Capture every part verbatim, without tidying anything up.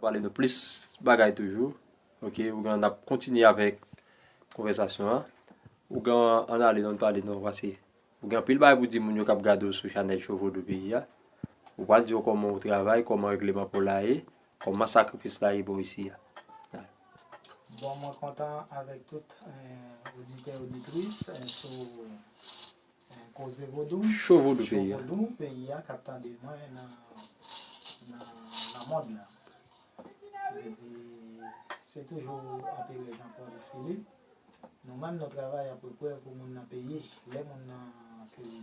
Pale nou plis bagay toujou. Ok, ougan, n ap kontinye avèk konvèsasyon an. Ougan, ann ale, ann pale non, pase ou gen anpil bagay pou di moun yo k ap gade w sou chanèl Cho Vodou Peyi a. Ou pral di yo kòman ou travay, kòman regleman pa w la ye, kòman sakrifis la ye bò isi a. Bon, mwen kontan avèk tout eh, oditè, oditris eh, sou eh, Koze Vodou, Cho Vodou Peyi a. Vodou Peyi a k ap tande mwen nan, nan, nan mond lan. Vle di, se toujou Anperè Jean Paul Philippe. Nou menm nou travay apeprè pou moun nan peye. Lè moun nan ke li,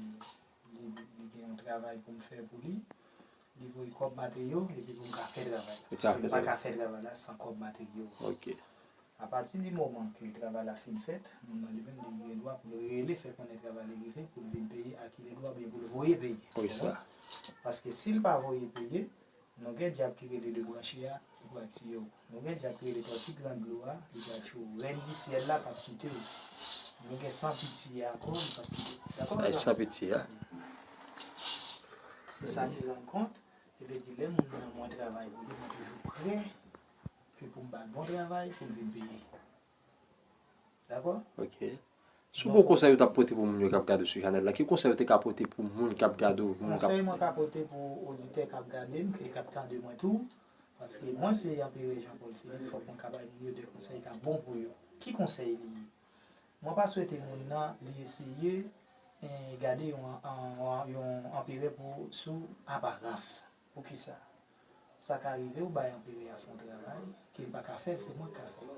li gen yon travay pou m fè pou li, li voye kòb materyo epi pou m ka fè travay la. Paske m pa ka fè travay la san kòb materyo. Ok. Apati di moman ke travay la fin fèt, moun nan li menm li gen dwa pou l rele fè konnen travay li rive, pou l vin peye a ki li dwa oubyen pou l voye peye. Wi, sa. Paske si l pa voye peye, nou gen dyab ki rele lebranche a, li pral tiye w. Nou gen dyab ki rele tòti grann dlo a, li pral tiye w. Rèn di syèl la p ap kite w. Nou gen san pitye ankò, li p ap kite w. Dakò? Ay, san pitye a. Se sa ki rann kont, e vle di lè moun nan mwen travay pou li, mwen toujou prè ke pou m ba l bon travay, pou l vin peye. Dakò? Ok. Si w gen yon konsèy ou t ap pote pou moun yo k ap gade w sou chanèl la, ki konsèy ou te ka pote pou moun k ap gade w? Moun k ap... Konsèy mwen ka pote pou oditè k ap gade m e k ap tande mwen tou, paske mwen se Anperè Jean Paul Philippe, fòk mwen ka bay moun yo de konsèy k ap bon pou yo. Ki konsèy li ye? Mwen pa swete moun nan li eseye eh, gade yon, yon, yon anperè pou sou aparans. Poukisa? Sa ka rive ou bay anperè a fè yon travay ke l pa ka fè l, se mwen k ka fè l.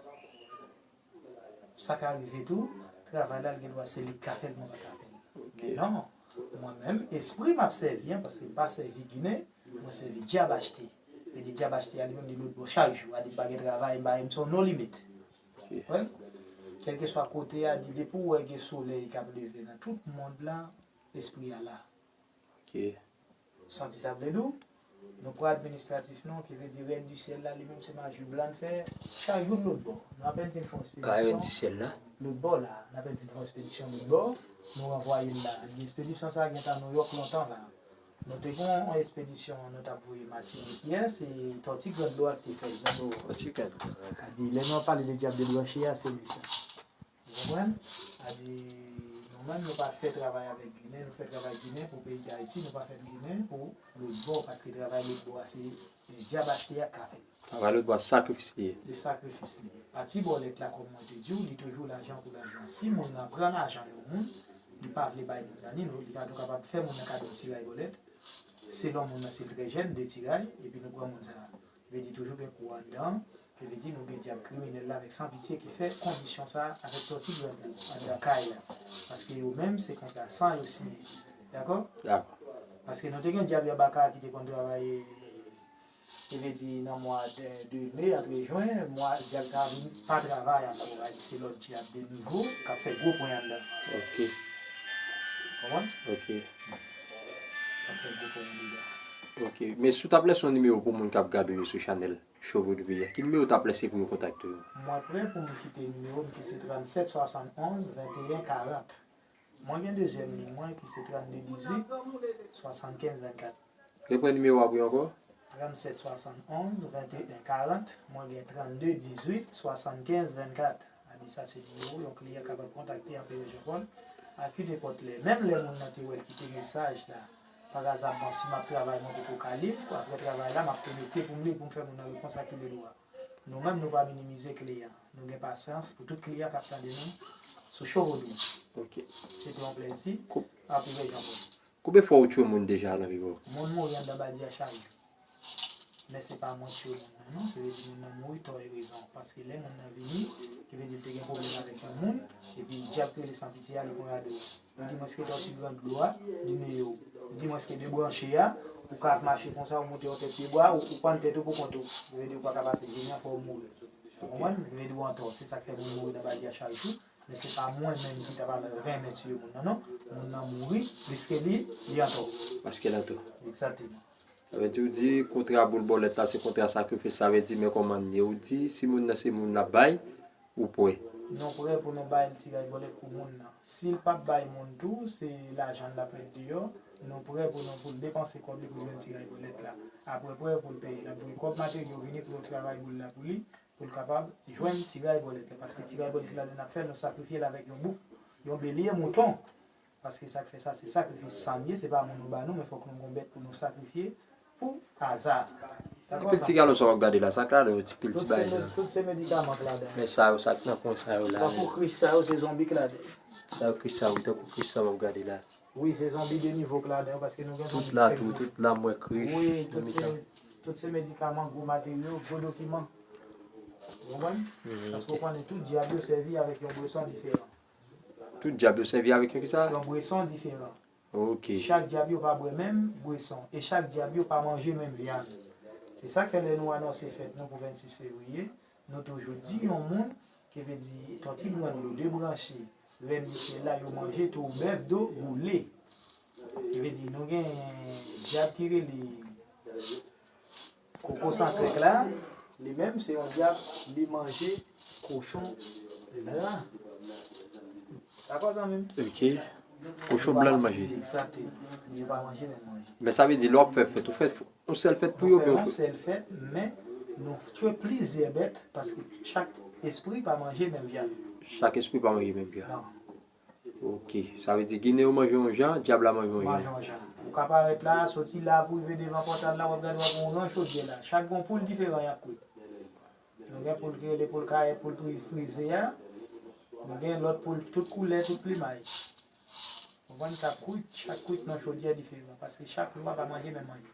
Sa ka rive tou, travay la l gen dwa se li k ka fè l, mwen pa ka fè l. Men non, mwen menm, espri m ap sèvi an, paske m pa sèvi Ginen, mwen sèvi dyab achte. E di dyab achte a li menm li lòtbò chak jou, a di m pa gen travay, m pa, m se yon non limit. Konprann? Kèlkeswa kote a, di depi w wè gen solèy k ap leve nan tout mond lan, espri a la. Ok. Santi sa vle di w? Nou pran administratif nou, ki vle di rèn di syèl la, li menm se maji blan l fè, chak jou l lòtbò. Nou apèn fin fè yon espedisyon. Rèn di syèl la? Lòtbò la, nou apèn fin fè yon espedisyon lòtbò, nou ranvwaye l la. Li espedisyon sa a gentan Nouyòk lontan la. Nou te gen yon espedisyon nou t ap voye Matinik yè, se tòti grann dlo a ki te fè l. Tòti grann dlo a. A di, lè nou ap pale de dyab debranche a, se li sa. Ou konprann? A di, nou menm nou pa fè travay avèk Ginen, nou fè travay Ginen pou peyi Dayiti, nou pa fè Ginen pou lòtbò, paske travay lòtbò a se dyab achte a k ka fè l. Travay lòtbò a sakrifis li ye. Se sakrifis li ye. Pati bòlèt la, kòm mwen te di w, li toujou lajan pou lajan. Si moun nan pran lajan yon moun, li pa vle bay moun nan ni, li ka tou kapab fè moun nan kado yon ti ray bòlèt, selon moun nan si l trè jèn, de ti ray, epi nou pran moun sa a. Vle di toujou gen kou anndan, ki vle di nou gen dyab kriminèl la avèk san pitye ki fè kondisyon sa a avèk tòti grann dlo anndan kay la. Paske yo menm se kontra san yo siyen. Dakò? Dakò. Paske nou te gen dyab Yabaka ki te konn travay, ki vle di nan mwa de, de me, antre jen, mwa dyab sa a vin pa travay ankò. A di se lòt dyab de nouvo k ap fè gwo pwen anndan. Ok. Konprann? Ok. K ap fè gwo pwen anndan. Ok. Men si w t ap lese yon nimewo pou moun k ap gade w yo sou chanèl Cho Vodou Peyi a, ki nimewo w t ap lese pou yo kontakte w? Mwen prè pou m kite nimewo m ki se trannsèt swasannonz venteyen karant. Mwen gen dezyèm liy mwen ki se trannde dizwit swasannkenz vennkat. Reprann nimewo a pou yo ankò. Trannsèt swasannonz venteyen karant, mwen gen trannde dizwit swasannkenz vennkat. A di sa se nimewo yon kliyan kapab kontakte Anperè Jean Paul a ki nenpòt lè. Menm lè moun nan te wè l kite mesaj la, pa aza, bon, si m ap travay mwen poko ka li l, apre travay la m ap konekte pou m li l pou m fè moun nan repons a ki le dwa. Nou menm nou pa minimize kliyan. Nou gen pasyans pou tout kliyan k ap tande nou sou Cho Vodou. Ok. Se te yon plezi. Anperè Jean Paul. Konbyen fwa ou tchwe moun deja nan vi w? Moun mouri anndan badya chak jou. Men se pa mwen tchwe moun nan non, ki vle di moun nan mouri tò e rezon. Paske lè moun nan vini, ki vle di l te gen pwoblèm avèk yon moun, epi dyab ki rele san pitye a, li pran rado. Ou di mwen se tòti grann dlo a, li neye w. Ou di mwen se de branche a, ou ka ap mache konsa, ou monte yon tèt pyebwa, ou, ou pann tèt ou pou kont ou. Ki vle di ou pa ka pase Ginen an, fò w mouri. Ou konprann? Ki vle di w antò. Se sa k fè moun mouri nan badya chak jou. Men se pa mwen menm ki ta pral renmen tiye moun nan non. Moun nan mouri, pliske li, li antò. Paske l antò. Egzakteman. Sa vle di ou di kontra boul bòlèt la se kontra sakrifis, sa vle di men kòman n ye. Ou di si moun nan se moun l ap bay, ou prè. Nou prè pou nou bay ti ray bòlèt pou moun nan. Si l p ap bay moun tou, se lajan l ap met deyò, nou prè pou nou, pou n depanse kòb li pou jwenn tiray bòlèt la. Apre prè pou l peye, l ap voye kòb materyo vini pou nou travay boul la pou li, pou l kapab jwenn tiray bòlèt la. Paske tiray bòlèt la, lè n ap fè l, nou sakrifye l avèk yon bouk, yon belye mouton. Paske sa k fè sa, se sakrifis san ye, se pa moun ou ba nou, men fòk nou gon bèt pou nou sakrifye pou aza. Dakò, anpil ti galon sa w ap gade la, sa k ladan yo, ti pil ti bagay sa. Tout se medikaman k ladan. Men sa yo, sa k nan pwen sa yo la. Tankou kris sa yo, se zonbi k ladan. Sa yo, kris sa yo, tankou kris sa w ap gade la. Wi, se zonbi de nivo k ladan yo, paske nou gen zonbi k fèk tou, tout la m wè kris. Wi, tout se, tout se medikaman, gwo materyo, gwo dokiman. Ou konprann? Paske ou konnen tout dyab yo sèvi avèk yon bweson diferan. Tout dyab yo sèvi avèk yon kisa? Yon bweson diferan. Ok. Chak dyab yo pa bwè menm bweson, e chak dyab yo pa manje menm vyann. Se sa k fè lè nou anonse fèt nou pou vennsis fevriye, nou toujou di yon moun, ki vle di tòti grann yo, de branche, rèn de syèl la, yo manje tou bèf do boule. Ki vle di nou gen dyab ki rele Koko sankrèk la, li menm se yon dyab, li manje kochon blan. Dakò, zanmi m? Ok. Kochon blan l manje. Egzakteman. Li pa manje menm manje. Men sa vle di lè w ap fè fèt, ou fè yon sèl fèt pou yo, oubyen ou fè yon sèl fèt, men nou tchwe plizyè bèt, paske chak espri pa manje menm vyann. Chak espri pa manje menm vyann. Non. Ok. Sa vle di Ginen yo manje yon jan, dyab la manje yon jan. Manje yon jan. Ou ka parèt la, soti la pou rive devan pòtal la, w ap gade w ap wè yon gran chodyè la. Chak gon poul diferan y ap kwit. Nou gen poul ki rele poul kayè, poul pri-, frize a. Nou gen lòt poul tout koulè, tout plimay. Ou konprann, k ap kwit, chak kwit nan chodyè diferan, paske chak lwa pa manje menm manje.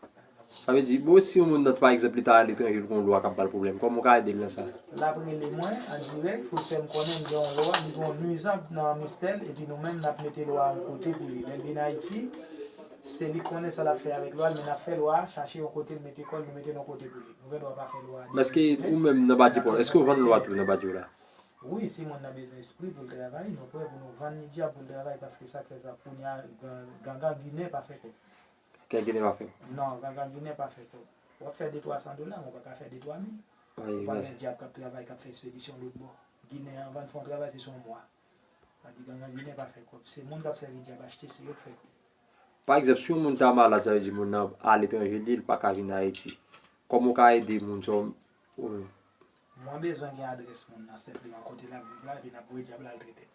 Sa vle di, bon, si yon moun nan, pa egzanp, li ta aletranje, li gon lwa k ap ba l pwoblèm, kòman w ka ede l nan sa? L ap rele mwen an dirèk pou l fè m konnen m gen yon lwa, m gen yon nwizab nan mistè l, epi nou menm n ap mete lwa a yon kote pou li. Lè l vin Ayiti, se li k konnen sa l ap fè avèk lwa l, men n ap fè lwa a, chache yon kote l mete kò l, nou mete l yon kote pou li. Nou gen dwa pa fè lwa a. Men èske ou menm nan Badye Pòtoprens, èske w vann lwa tou nan Badye w la? Wi, si moun nan bezwen espri pou l travay, nou prè pou nou vann li dyab pou l travay, paske sa k fè sa kounye a, gan-, gangan ginen pa fè kòb. Kè ginen pa fè. Non, gangan ginen pa fè kòb. W ap fè de twa san dola, men w pa ka fè de twa mil. Ou pa gen dyab k ap travay, k ap fè espedisyon lòt bò. Ginen an, anvan l fè yon travay, se sou yon mwa. Sa di gangan ginen pa fè kòb. Se moun k ap sèvi dyab achte, se yo k fè kòb. Pa egzanp, si yon moun ta malad, sa vle di moun nan aletranje li ye, li pa ka vin Ayiti. Kòman w ka ede moun sa w, ou menm? Mwen bezwen gen adrès moun nan senpleman, kote l ap viv la, epi n ap voye dyab la al trete.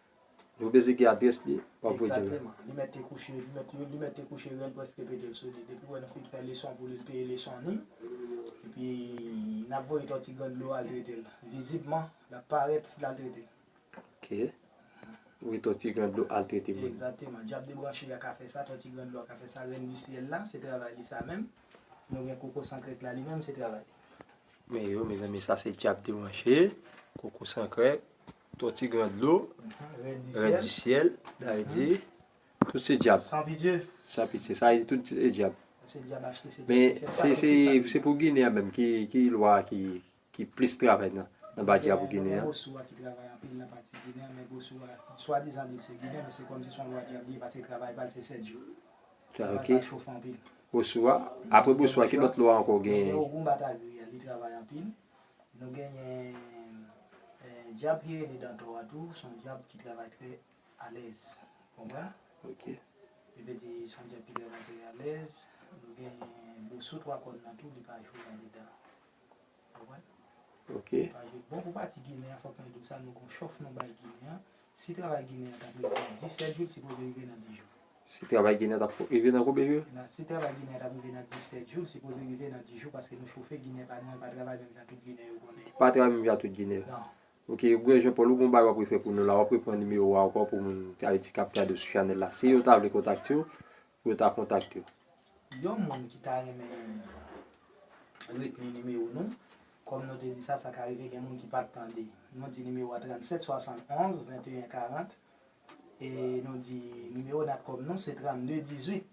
Ou bezwen gen adrès li, w ap voye dyab la. Egzakteman. Li mèt te kouche, li mèt, li mèt te kouche, rèl prèske pete l sou li. Depi w wè nou fin fè leson pou li, l peye leson ni. Epi, n ap voye Tòti Grann Dlo al trete l. Vizibman, l ap parèt, l al trete l. Ok. Voye Tòti Grann Dlo al trete moun. Egzakteman. Dyab debranche a ka fè sa, Tòti Grann Dlo a ka fè sa, Rèn di Syèl la, se travay li sa menm. Nou gen Koko Sankrèk la, li menm, se travay li. Men yo, mezanmi, sa se Dyab Debranche, Koko Sankrèk, Tòti Grann Dlo, Rèn di Syèl, sa vle di, tout se dyab. San pitye. San pitye, sa vle di tout se dyab. Se dyab achte, se dyab ki fè sakrifis. Men se, se pou Ginen an menm, ki, ki lwa ki, ki plis travay nan, nan Badye a pou Ginen an? Gen Bosou a ki travay anpil nan pati Ginen an, men Bosou a, swadizan li se Ginen, men se kòmsi se yon lwa dyab li ye, paske travay pa l se sèt jou. Travay pa l chofe anpil. Bosou a, apre Bosou a, ki lòt lwa ankò w genyen? Nou gen Ogou Batagri a, li travay anpil. Nou genyen, eh, dyab ki rele Dantò a tou, se yon dyab ki travay trè alèz. Konprann? Ok. Li vle di se yon dyab ki travay trè alèz. Nou genyen Bosou Twa Kòn nan tou, li pa jwe andedan. Konprann? Ok. Li pa jwe. Bon, pou pati Ginen an, fòk mwen di w sa, nou gon chòf nou bay Ginen an. Si travay Ginen an t ap rive nan disèt jou, li sipoze rive nan dis jou. Si travay Ginen an t ap rive nan konbyen jou? Nan, si travay Ginen an t ap rive nan disèt jou, li sipoze rive nan dis jou, paske nou chofe Ginen pa nou an, pa travay menm jan tout Ginen yo konnen. Pa travay menm jan tout Ginen yo. Non. Ok, Gwen Jean Paul, ou gon bagay w ap refè pou nou la, w ap reprann nimewo a ankò pou moun k ap gade sou chanèl la. Si yo ta vle kontakte w, pou yo ta kontakte w. Yon moun ki ta renmen retni nimewo nou, kòm nou te di sa, sa ka rive gen moun ki pa t tande. Nou di nimewo a trannsèt swasannonz venteyen karant, e nou di nimewo Natcom nou se trannde dizuit.